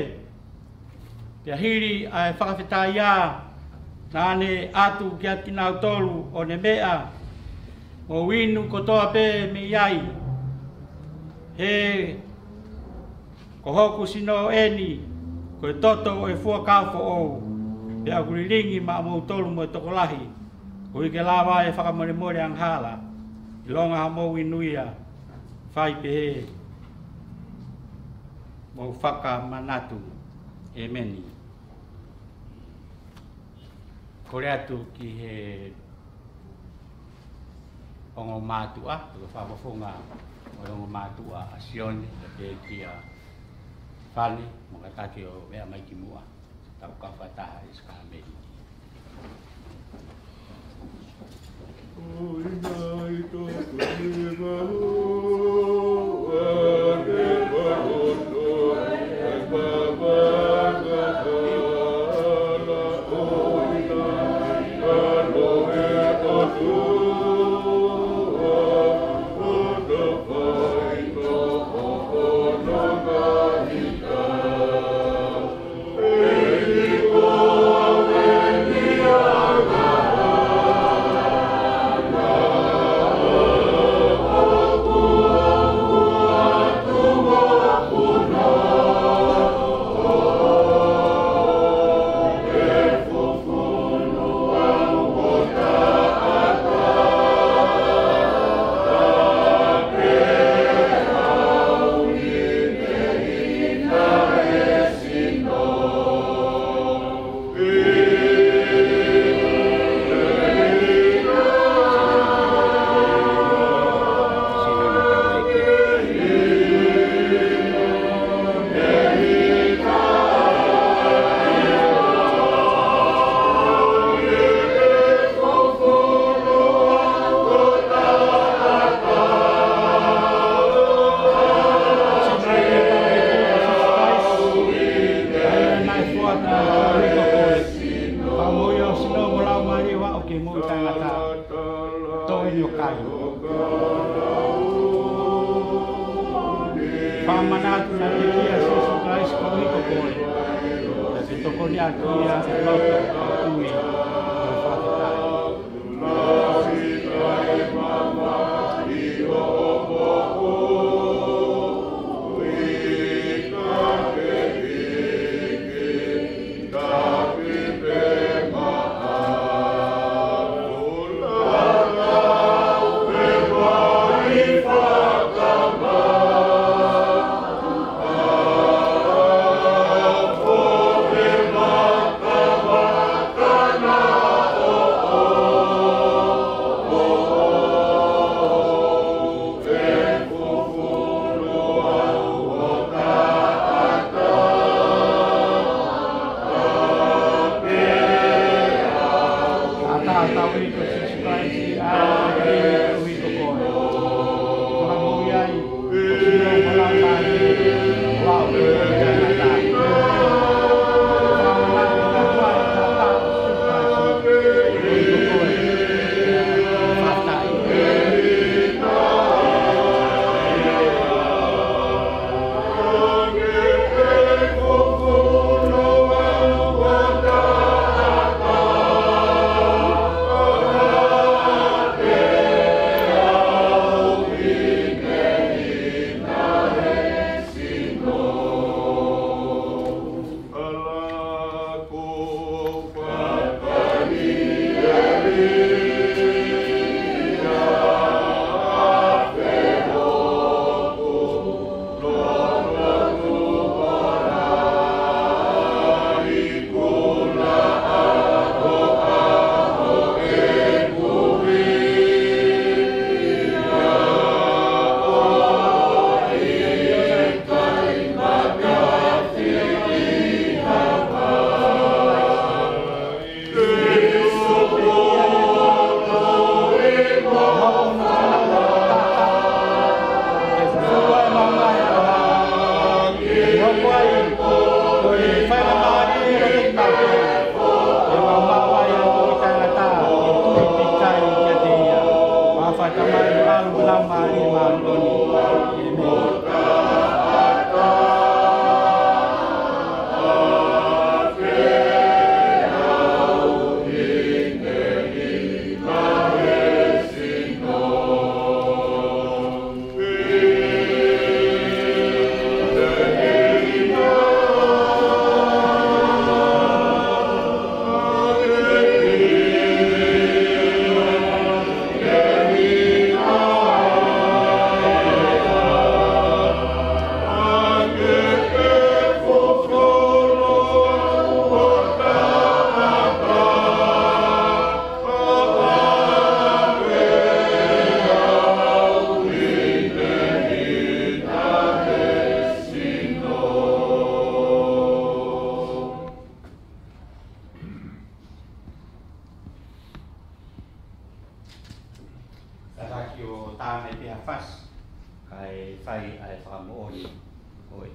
pea hili ʻa e fakafetaʻia, naʻa ne ʻatu kiate kinautolu, ʻo ne meʻa, Mou inu kotoa pē mei ai. He ko hoku sino eni, ko e toto ʻo e fuakava foʻou, pea ʻoku lilingi maʻamoutolu mo e tokolahi, koeʻuhi ke lava ʻa e fakamolemole angahala. ʻIlonga hoʻomou inu ia, fai pehē, mou fakamanatu. ʻEmeni. Kole atu ki he ongo mātuʻa, ko e fakafofonga ʻo e ongo mātuʻa ʻa Sione, pea pehē kia Fane, mo kātaki ʻo meʻa mai ki muʻa. Tau kau fakataha ʻi he sākalamēniti. Fakamoʻui ʻa e sino mo e laumālie ʻo aʻu ki he moʻui taʻengata. Tō eni ʻo kai. Fakamanatu naʻe teʻeki ʻa Sīsū Kalaisi koeʻuhi ko koe. Naʻa ke tokoni ʻaki ia ʻi he loto ʻo e tui mo e fakafetaʻi.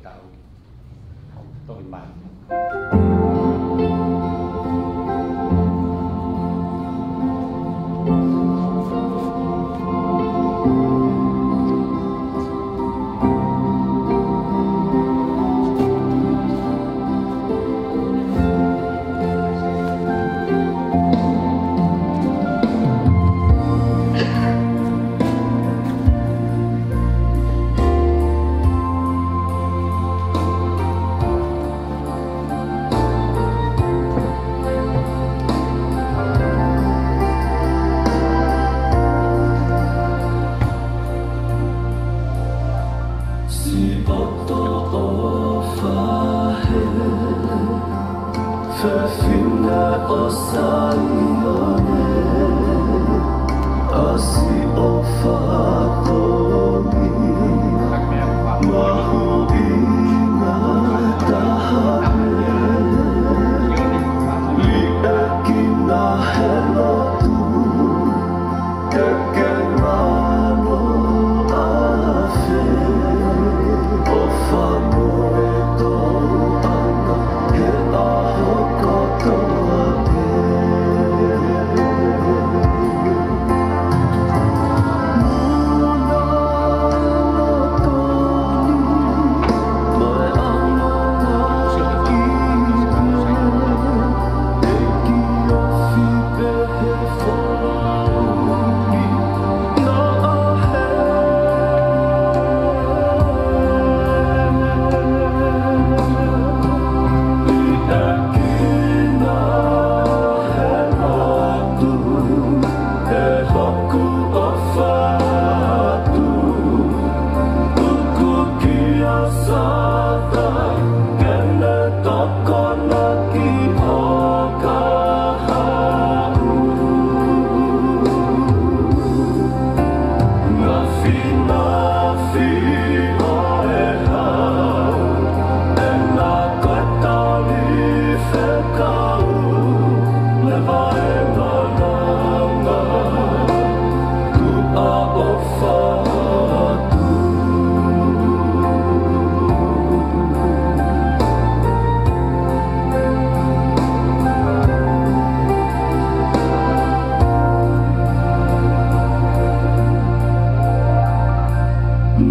Kau tohi mai. Siʻoto ʻofa he fefine ʻo Saione, ʻasi ʻo fātomi, mahuʻinga taha he liʻekina he lotu, ke ke ngalo afe ʻo fānau e tōʻanga he ʻaho kotoa pē.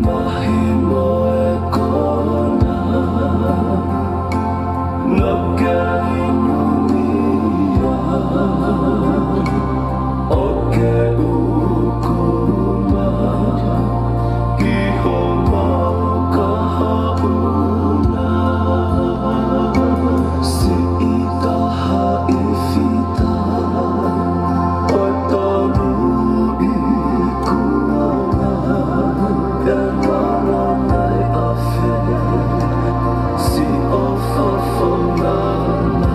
Mahino e kona, naʻa ke inu ia, ʻo ke uku mai ki homau kahaʻu na. Siʻi taha ʻi fita, ʻo tonu ikuʻanga, e mana mai afe, siʻo fafanga na.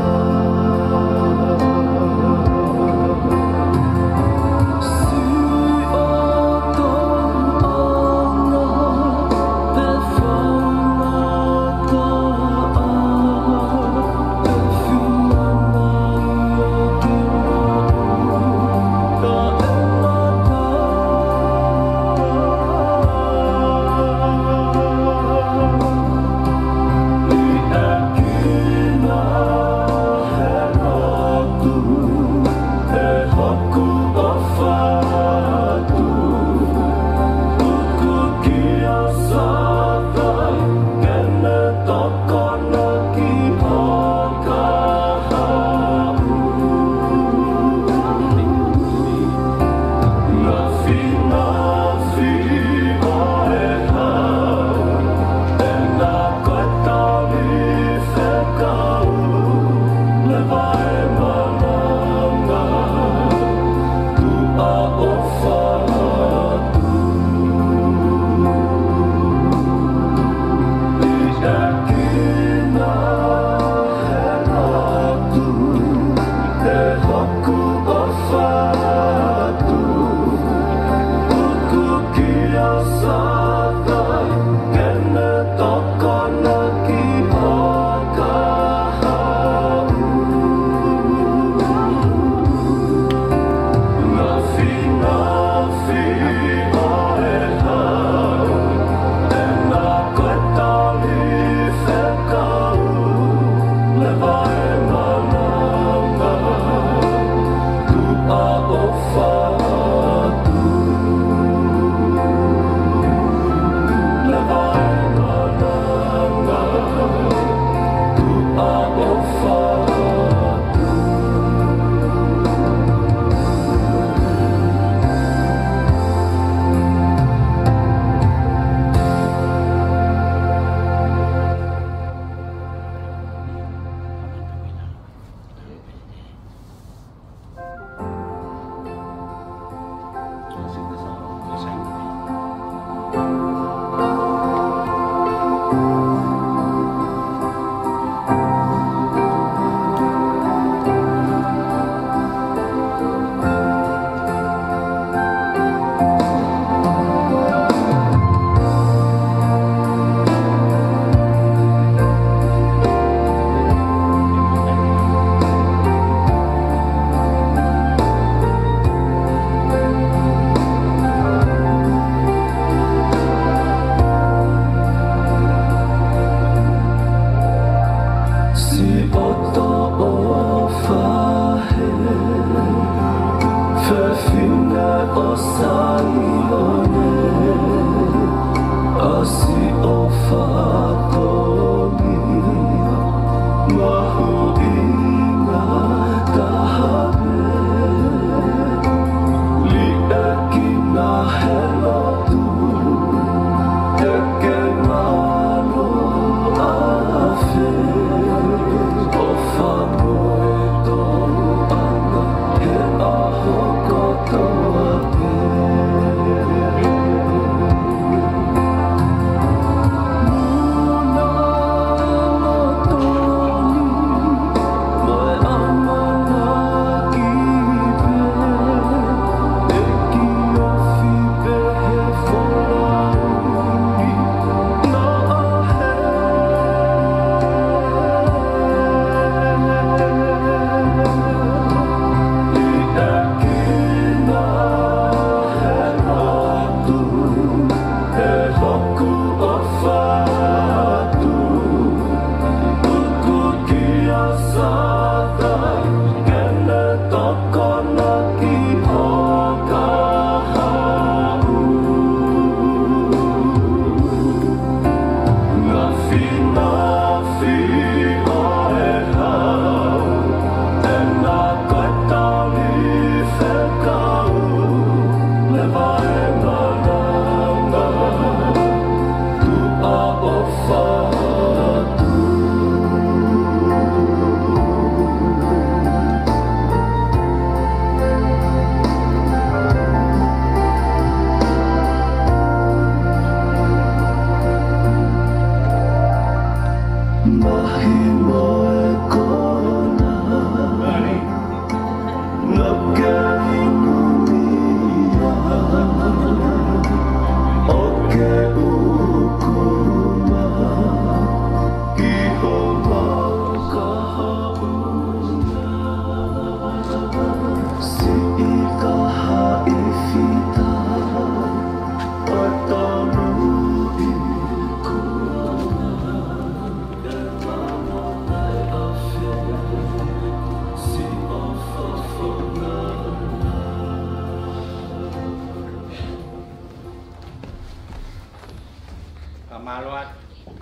Ka mālō atu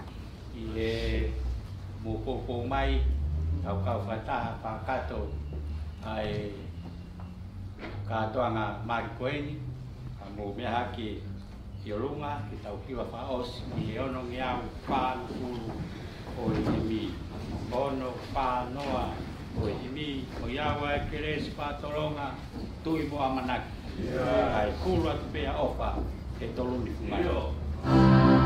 ʻi he mou poupou mai, tau kau fakataha fakakakato ʻa e kātoanga mali ko eni, ka mou meʻa hake ʻi ʻolunga, ke tau hiva fakaʻosi ʻi he onongeau fāngofulu ʻo e himi. Ono fā noa ʻo e himi, ʻo ia ʻa e kelesi, fakatolonga, tui mo ʻamanaki. ʻA e kulu atu pē ʻa ʻofa, he tolu ni fungani.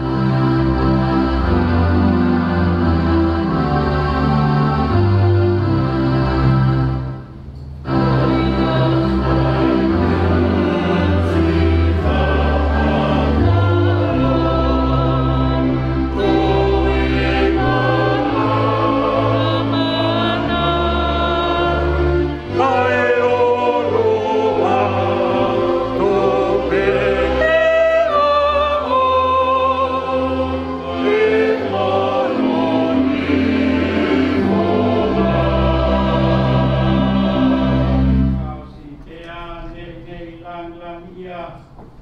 Pea neʻineʻi lāngilangiʻia,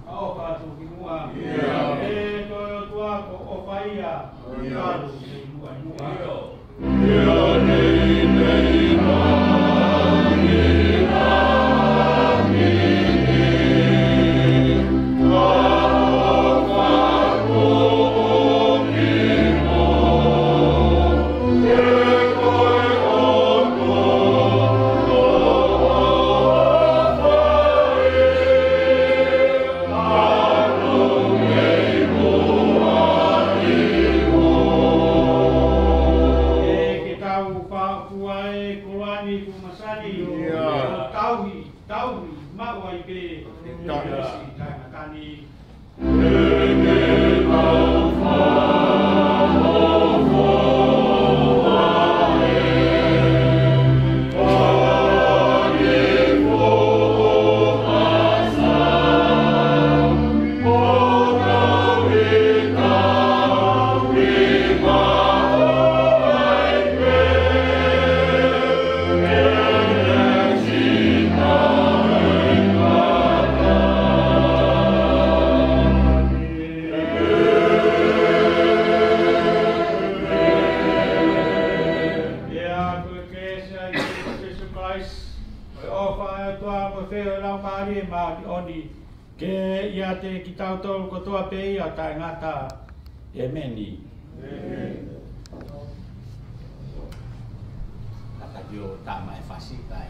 ʻa ʻofa atu ki muʻa. ʻE ko e ʻOtua ko ʻofa ia, ʻo talu mei muʻa muʻa. ʻE ke tau faʻa fua e koloa ni kuo masani, ʻo tauhi, tauhi, maʻu ai pē, ʻo taʻengata ni. Pea ko e kelesi ʻa e ʻEiki ko Sīsū Kalaisi, ko e ʻofa ʻa e ʻOtua, ko e feohi ʻa e Laumālie Māʻoniʻoni, ke ʻiate kitautolu kotoa pē ʻo taʻengata. ʻEmeni. Ka ka dio tama e fasi kai.